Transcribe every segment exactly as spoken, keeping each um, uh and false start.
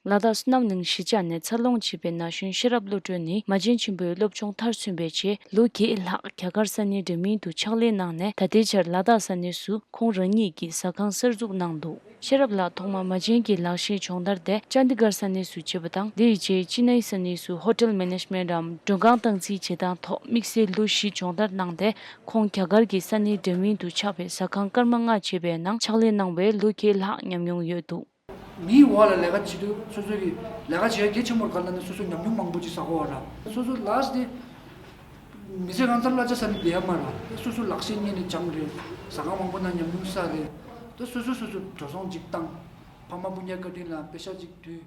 ལ་དྭགས་བསོད་ནམས་གླིང་གཞིས་ཆགས་ནས་འཚར་ལོངས་བྱས་པའི་ན་གཞོན་ཤེས་རབ་བློ་གྲོས་ནི་མ་བྱན་ཆེན་པོའི་སློབ་སྦྱོང་མཐར་སོན་པའི་རྗེས་ལོ་བརྒྱད་ལྷག་རྒྱ་གར་ས་གནས་འདྲ་མིན་དུ་ཕྱག་ལས་གནང་ནས་ད་ལྟའི་ཆར་ལ་དྭགས་ས་གནས་སུ་ཁོང་རང་ཉིད་ཀྱིས་ཟ་ཁང་གསར་འཛུགས་གནང་འདུག་ཤེས་རབ་ལགས་ཐོག་མར་མ་བྱན་གྱི་ལག་ཤེས་སྦྱོང་བརྡར་དེ་ཅན་དི་གྷར་ས་གནས་སུ་བྱས་པ་དང་། དེའི་རྗེས་ཅི་ནའི་ས་གནས་སུ་ཧོ་ཊེལ་མེ་ནེཇ་མེན་ཊམ་མགྲོན་ཁང་སྟངས་འཛིན་བྱེད་སྟངས་ཐོག་དམིགས་བསལ་ལོ་བཞི་སྦྱོང་བརྡར་གནང་སྟེ། ཁོང་རྒྱ་གར་གྱི་ས་གནས་འདྲ་མིན་དུ་ཆགས་པའི་ཟ་ཁང་སྐར་མ་ལྔ་བྱས་པའི་ནང་ཕྱག་ལས་གནང་བའི་ལོ་བརྒྱད་ལྷག་ཉམས་མྱོང་ཡོད་འདུག་མིའི་འོག་ལ་ལས་ཀ་བྱེད་དུས་སོ་སོ་གི་ལས་ཀ་བྱེད་ཡ་གལ་ཆེན་པོར་ག་ལ་ནི་སོ་སོ་ཉམས་མྱོང་མང་པོ་ཅིག་བསགས་དགོས་པ་ར། སོ་སོ་ལགས་དེ་མི་ཚེ་གང་ཚར་གླ་ཆ་ཟ་ནི་བསྡད་ཡ་མ་ར། སོ་སོ་ལག་ཤེས་རྙེད་ནས་སྦྱངས་རེད། ཟ་ཁང་མང་པོ་ནང་ཉམས་མྱོང་བསགས་རེད། ད་སོ་སོ་སོ་སོ་འགྲོ་སོང་ཅིག་བཏང་། ཕ་མ་སྤུན་ཀྱག་བཀའ་དྲིན་ལ་པེ་ཤ་ཅིག་བསྡུས།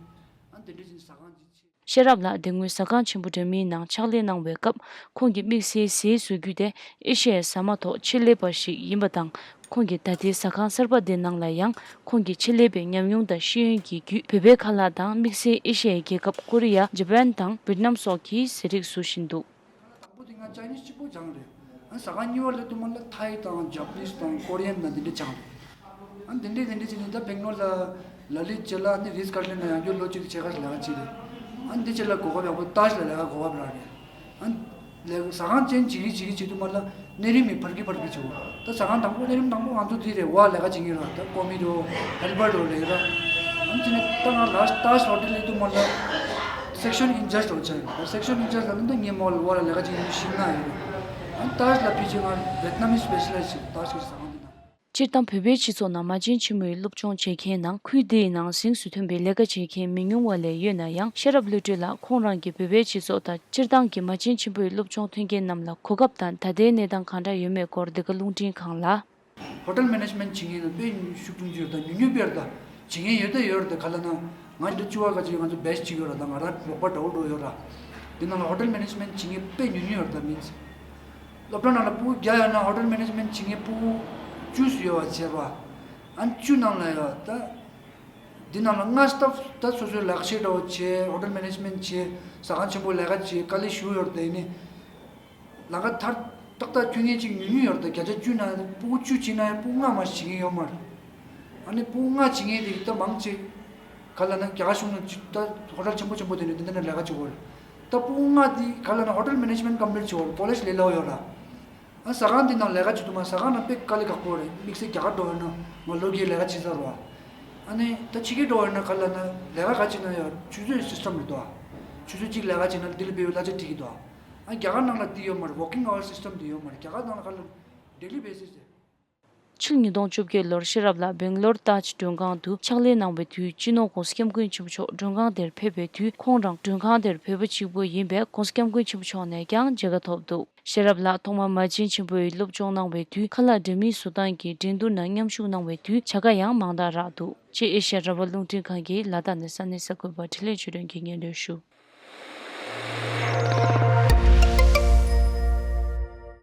ཨ་དེ་འདྲ་ཅིག་ཟ་ཁང་ཅིག་ཕྱེ། ཤེས་རབ་ལགས་དེ་སྔོན་ཟ་ཁང་ཆེན་པོ་འདྲ་མིན་ནང་ཕྱག་ལས་གནང་བའི་སྐབས་ཁོང་གིས་དམིགས་བསལ་ཟས་བཟོ་རྒྱུ་དེ་ཨེ་ཤ་ཡའི་ཟ་མ་ཐོག་ཆེད་ལས་པ་ཞིག་ཡིན་པ་དང་། ཁོང་གིས་ད་ལྟའི་ཟ་ཁང་གསར་པ་འདི་ནང་ལ་ཡང་ཁོང་གི་ཆེད་ལས་པའི་ཉམས་མྱོང་དང་ཤེས་ཡོན་གྱི་བརྒྱུད་བོད་པའི་ཁ་ལག་དང་དམིགས་བསལ་ཨེ་ཤ་ཡའི་རྒྱལ་ཁབ་ཀོ་རི་ཡ། ཇ་པན་དང་ཝེད་ནམ་སོགས་ཀྱི་ཟས་རིགས་བཟོ་བཞིན་འདུག་དང་པོ་དེ་ང་ཅའི་ནིས་གཅིག་པོ་སྦྱངས་རེད། ཨ་ཟ་ཁང་གཉིས་པ་སླེབས་དུས་མ་ལ་ཐའི་དང་ཇ་པ་ནིས་དང་ཀོ་རི་ཡན་དང་དེ་འདྲ་སྦྱངས་རེད། ཨ་དེ་འདྲས་དེ་འདྲས་བྱས་ནས་ད་བེང་ལོར་ལ་ལ་ལི་ཅེ་ལ་ནི་རིས་ཀར་ལིན་ལ་ཡང་བསྐྱར་ལོ་གཅིག་ཕྱེད་ཀ་ལས་ཀ་བྱས་རེད། ཨ་འདི་ཕྱི་ལ་གོ་སྐབས་ཡག་པོ་ཏཱཇ་ལ་ལས་ཀ་གོ་སྐབས་རག་རེད། ཨ་ལས་ཟ་ཁང་ཅན་བྱེད་ཀྱི་བྱེད་ཀྱི་བྱེད་དུས་མ་ལ་གནས་རིམ་མི་འཕར་གི་འཕར་གི་བྱུང་། ད་ཟ་ཁང་དང་པོ་གནས་རིམ་དང་པོ་ང་ཚོ་དེ་རེད། བ་ལས་ཀ་བྱེད་ཀྱི་ར། ད་ཀོ་མི་རོ་ཧེལ་པར་རོ་ལས་ར། ཨ་འདི་ནས་ད་ང་ལ་ཏཱཇ་ཧོ་ཊེལ་སླེབས་དུས་མ་ལ་སེག་ཤོན་ཨིན་ཅརཇ་རོ་ཆགས་ཡོད། སེག་ཤོན་ཨིན་ཅརཇ་ལ་ནི་ད་ངའི་མོ་ལ་བ་ལ་ལས་ཀ་བྱེད་ཀྱི་ཤིང་ན་ཡོད། ཨ་ཏཱཇ་ལ་ཕི་ཅི་ང་ཝེད་ནམ་མི་སི་སྤེ་ཤ་ལ་ཡིཛ་བྱེད་ཏཱཇ་གི་ཟ་ཁང་དེ་དང་། སྤྱིར་བཏང་བོད་པའི་སྤྱི་ཚོགས་ནང་མ་བྱན་ཆེན་མོའི་སློབ་སྦྱོང་བྱེད་མཁན་ནང་ཁུལ་འདིའི་ནང་གཟེངས་སུ་ཐོན་པའི་ལས་ཀ་བྱེད་མཁན་མི་ཉུང་བ་ལས་ཡོད་ན་ཡང་། ཤེས་རབ་བློ་གྲོས་ལགས་ཁོང་རང་གིས་བོད་པའི་སྤྱི་ཚོགས་དང་སྤྱིར་བཏང་གི་མ་བྱན་ཆེན་པོའི་སློབ་སྦྱོང་ཐོན་མཁན་རྣམས་ལ་གོ་སྐབས་དང་ད་ལྟའི་གནས་སྟངས་གང་འདྲ་ཡོད་མེད་སྐོར་འདི་ག་རླུང་འཕྲིན་ཁང་ལ། ཧོ་ཊེལ་མེ་ནེཇ་མེན་ཊི་བྱེད་མཁན་དཔེ་ཤུགས་ཆུང་ཆུང་ཡོད་ད། ཉུང་ཉུང་དཔེར་ད་བྱེད་མཁན་ཡོད་ད་ཡོད་རེད། ད་ག་ལ་ན་ང་འདི་བཅུ་བ་ག་ཅིག་ང་ཚོ་བེ་ཆི་གཅིག་ཡོད་ར། ད་ང་རང་རོགས་པ་འདྲ་བོ་འགྲོ་ཡོད་ར། འདི་ནང་ལ་ཧོ་ཊེལ་མེ་ནེཇ་མེན་ཊི་བྱེད་མཁན་དཔེ་ཉུང་ཉུང་ཡོད་རེད། ད་མིན་སློབ་གྲྭ་ནང་ལ་ཕྲུ་གུ་བརྒྱ་ཡོད་ན་ཧོ་ཊེལ་མེ་ནེཇ་མེན་ཊི་བྱེད་མཁན་ཕྲུ་གུ་བཅུ་ཡོད་པ་བྱས་པ། ཨ་བཅུ་ནང་ལ་ཡོད་ད། འདི་ནང་ལ་ལྔ་སྟབས་ད་སོ་སོའི་ལག་ཤེས་འདྲ་བོ་བྱས། ཧོ་ཊེལ་མེ་ནེཇ་མེན་ཊི་བྱས། ཟ་ཁང་ཆེན་པོ་ལས་ཀ་བྱས། དཀའ་ལས་ཞེ་པོ་ཡོད་རེད། ད་ཡིན་ནའི་ལམ་ཁ་ཐར་ཏག་ཏག་ཁྱོད་ངས་ཅིག་ཉུང་ཉུང་ཡོད་རེད། ད་བརྒྱ་ཆ་བཅུ་ན་ཕྲུ་གུ་བཅུ་བྱས་ན་ཡང་ཕྲུ་གུ་ལྔ་མ་ཞིག་བྱེད་མཁན་ཡོད་མ་རེད། ཨ་ནི་ཕྲུ་གུ་ལྔ་བྱེད་མཁན་དེ་ད་མང་ཆེ་ག་ལ་ན་རྒྱ་གར་གཞུང་ནང་ཅིག་ད་ཧོ་ཊེལ་ཆེན་པོ་ཆེན་པོ་དེ་ནས་དེ་འདྲ་ནས་ལས་ཀ་བྱེད་དགོས་རེད། ད་ཕྲུ་གུ་ལྔ་དེ་ག་ལ་ན་ཧོ་ཊེལ་མེ་ནེཇ་མེན་ཊི་ཀམ་པི་ལི་ཊི་བྱེད་དགོས་རེད། ཀོ་ལེཇ་ལས་སླ་བོ་ཡོད་ར། ཨ་ཟ་ཁང་འདི་ནང་ལས་ཀ་བྱེད་དུས་མ་ཟ་ཁང་ནང་དཔེ་དཀའ་ལས་ཁག་པོ་རེད། དམིགས་བསལ་རྒྱ་གར་འགྲོ་ཡོད་ན་ང་ལོ་བརྒྱད་ལས་ཀ་བྱེད་ཚར་བ། ཨ་ནི་ད་ཕྱི་རྒྱལ་འགྲོ་ཡོད་ན་ག་ལ་ན་ལས་ཀ་ག་བྱེད་ན་ཡང་ཆུ་ཚོད་སིས་ཊམ་རེད་དོ། ཆུ་ཚོད་གཅིག་ལས་ཀ་བྱེད་ན་དེ་ལ་དཔེ་བའི་གླ་ཆ་སྤྲད་ཀྱི་འདུག་ཨ་རྒྱ་གར་ནང་ལ་དེ་ཡོད་མ་རེད། ཝོར་ཀིང་ཨ་ཝར་སིས་ཊམ་དེ་ཡོད་མ་རེད། རྒྱ་གར་ནང་ལ་ག་ལ་ཌེ་ལི་བེ་སིས་རེད། ཕྱི་ལོ་ཉིས་སྟོང་བཅོ་བརྒྱད་ལོར་ཤེས་རབ་ལགས་སྦེང་ལོར་ཏཱཇ་མགྲོན་ཁང་དུ་ཕྱག་ལས་གནང་བའི་དུས། སྤྱི་ནོར་༸གོང་ས་༸སྐྱབས་མགོན་ཆེན་པོ་མཆོག་མགྲོན་ཁང་དེར་ཕེབས་པའི་དུས། ཁོང་རང་མགྲོན་ཁང་དེར་བོད་པ་གཅིག་པུ་ཡིན་པས། ༸གོང་ས་༸སྐྱབས་མགོན་ཆེན་པོ་མཆོག་ནས་ཀྱང་མཇལ་ཁ་ཐོབ་འདུག་ཤེས་རབ་ལགས་ཐོག་མར་མ་བྱན་ཆེན་པོའི་སློབ་སྦྱོང་གནང་བའི་དུས། ཁ་ལག་འདྲ་མིན་བཟོ་སྟངས་ཀྱི་འགྲན་བསྡུར་ནང་མཉམ་ཞུགས་གནང་བའི་དུས། བྱ་དགའ་ཡང་མང་དག་རག་འདུག་ཅེས་ཨེ་ཤ་ཡ་རང་དབང་རླུང་འཕྲིན་ཁང་གི་ལ་དྭགས་ནས་ས་གནས་གསར་འགོད་པ་འཕྲིན་ལས་ཆོས་སྒྲོན་གྱིས་སྙན་སྒྲོན་ཞུ།